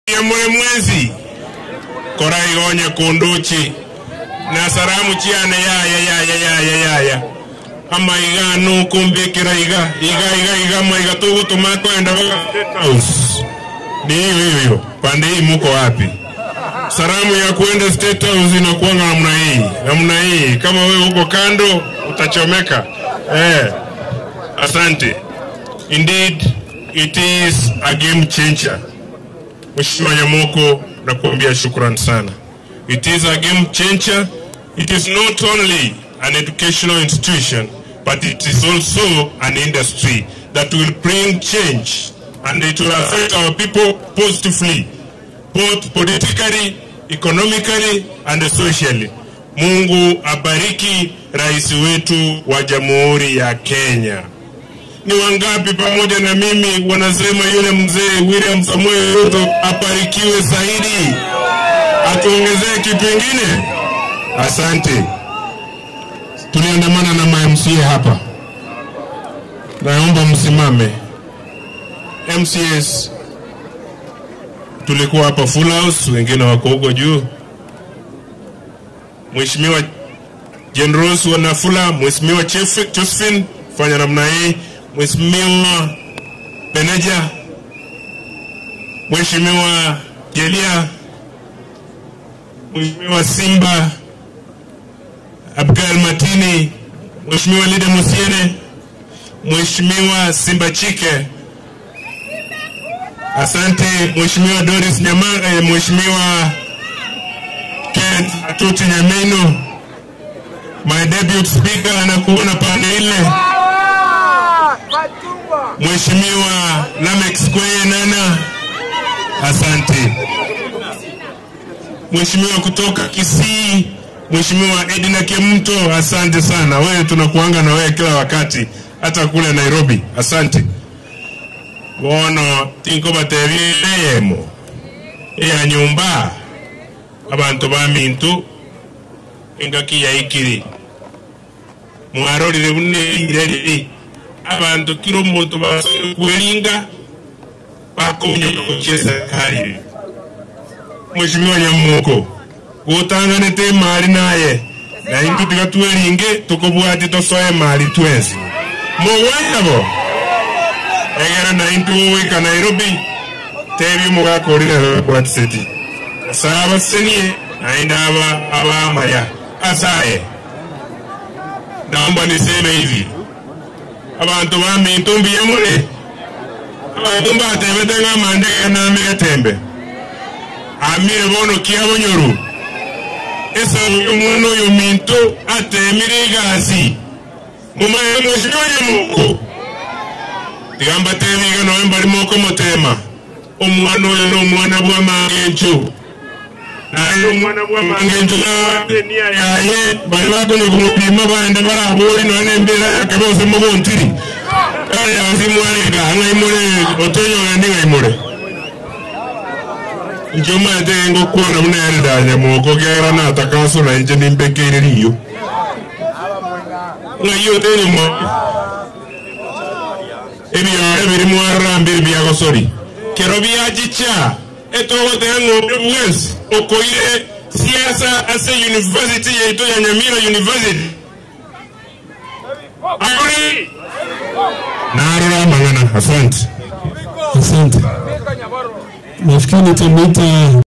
Mbuya more mwensi, kora igo onye kondoche, na salamu chiane yaya yaya yaya yaya. Amaiga ane okombekera iga iga iga iga amaiga togotoma akoenda mpaka State House. Ni hiyo hiyo hiyo. Pande hii muko wapi? Salamu ya kuenda State House inakuanga namna hii namna hii. Kama wewe uko kando utachomeka. Eh, asante. Indeed, it is a game changer. Mheshimiwa Nyamoko, nakuambia shukran sana. It is a game changer. It is not only an educational institution, but it is also an industry that will bring change and it will affect our people positively, both politically, economically and socially. Mungu abariki rais wetu wa Jamhuri ya Kenya. Ni wangapi pamoja na mimi wanasema yule mzee William Samoei Ruto abarikiwe zaidi, atuongezee kitu kingine? Asante. Tuliandamana na ma MCA hapa, naomba msimame. MCAs tulikuwa hapa full house, wengine wako huko juu. Mheshimiwa Jane Rose Wanafula, Mheshimiwa Josephine, fanya namna hii. Mheshimiwa Beneja, Mheshimiwa Jelia, Mheshimiwa Simba Abgal Martini, Mheshimiwa Lida Musiene, Mheshimiwa Simba Chike, asante Mheshimiwa Doris Nyama, Mheshimiwa Kenneth Atuti Nyamino, my deputy speaker anakuona pande ile. Mheshimiwa Lamex Kweye Nana, asante. Mheshimiwa kutoka Kisii, Mheshimiwa Edna Kemto, asante sana. Wewe tunakuanga na wewe kila wakati, hata kule Nairobi. Asante. Bono tinko batebie ya nyumba abantu ba mintu engaki yaikiri mwarorire bune ireriri abantu kila omonto basoire kweringa bakonya gochia serikali. Mheshimiwa Nyamoko gotanganete emali naye na intwe tiga tweringe tukobwati tosoe emali twensi mogwayabo egere na intwe goika Nairobi tebi mogakorire bwatiseti saba senie naende aba abamaya asaye. Naomba niseme hivi, abantu ba mintu mbuya more abantu mbatebete ng'amandege name getembe amire bono kiabonyoru esabu y'omwana oyo minto atemire egasi mumaye Mheshimiwa Nyamoko tiga mbatebi iga noe mbarimo okomotema omwana oyo na omwana bwa mangencho naye omwana bwa mangencho nia yaye bari bakonya kumupima baende barabori noe nembera yake bose mogontiri kare yasi mwarega ng'aimore otonyogendi ng'aimore nchomaete ngokwana buna Elda Nyamoko kiagera natakaso na inche nimbekeire riyo ng'ai otenyo mwa ebiore biri mwararambire biagosori kero biachicha etogoteba ng'ombe bwensi okoire siasa ase university yaito ya Nyamira University Akuri narora mang'ana. Asante. Asante. Nafikiri nitamwita